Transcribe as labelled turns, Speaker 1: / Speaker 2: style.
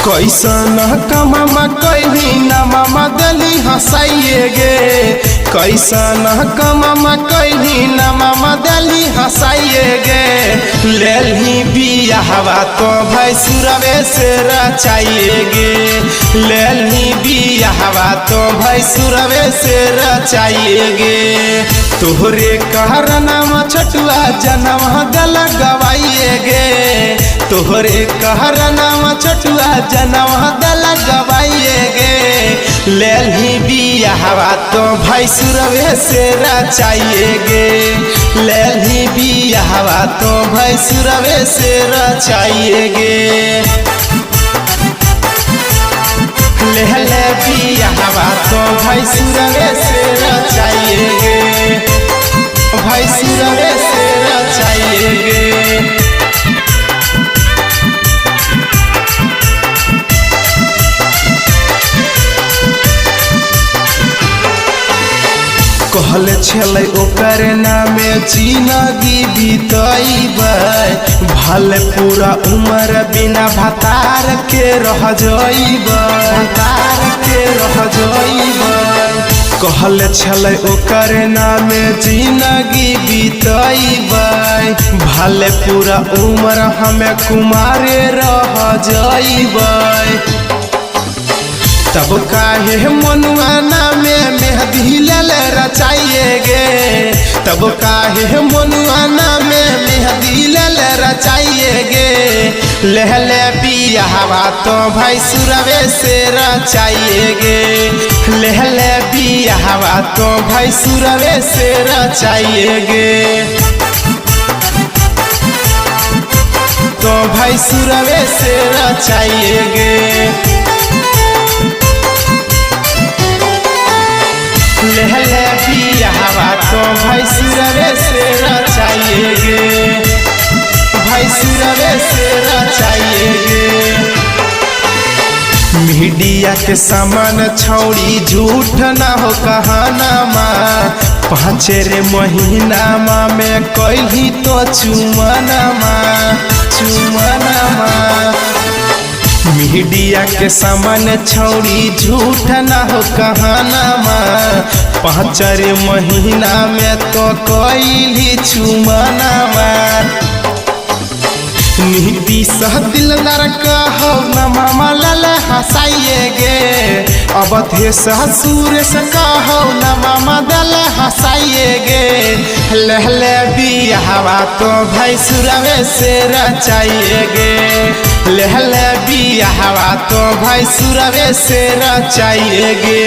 Speaker 1: कैसन कमामा कैली ना मामा दली हंसाइए गे। कैसन कमामा कैली ना मामा दली हंसाइए गे। लेलही बियाहवा तो भैंसुरवे से रचाइए गे। लेलही बियाहवा तो भैंसुरवे से रचाइए गे। तोहरे कहरनामा छटुआ जनम दल गवाइए गे। तोहरे कहरनामा छटुआ जनम दल गवाइए गे। लेलही बियाहवा तो भैंसुरवे से रचाइए गे। लेलही बियाहवा तो भैंसुरवे से रचाइए गे। लेले बियाहवा तो भैंसुरवे से रचाइए गे। भैंसुरवे से रचाइए गे। कहले छलै ओकर नामे जिनगी बितैबै। भले पूरा उम्र बिना भतार के रह जइबै। भतार के रह जइबै। कहले छलै ओकर नामे जिनगी बितैबै। भले पूरा उम्र हमें कुमारे रह जइबै। तब काहे मनुआना में मेहंदी ले रचाइए गे। तब काहे मनुआना में मेहंदी ले रचाइए गे। लेहले बियाहवा तो भैंसुरवे से रचाइए गे। लेहले बियाहवा तो भैंसुरवे से रचाइए गे। तो भैंसुरवे से रचाइए गे। लेहले बियाहवा तो भैंसुरवे से रचाइए गे। भैंसुरवे से रचाइए गे। मीडिया के सामान छौड़ी झूठ ना हो कहाना माँ। 5 रे महीना माँ में कैली तो चुमना माँ। चुमना माँ। मीडिया के सामान छौड़ी झूठ ना हो कहाना माँ। 5 रे महीना में तो कैली चुमना माँ। नीति सह दिलदार कहो न मामा लाल हंसाइए गे। अवधे ससुर से कहो न मामा दल हंसाइए गे। लेहले बियाहवा तो भैंसुरवे से रचाइए गे। लेहले बियाहवा तो भैंसुरवे से रचाइए गे।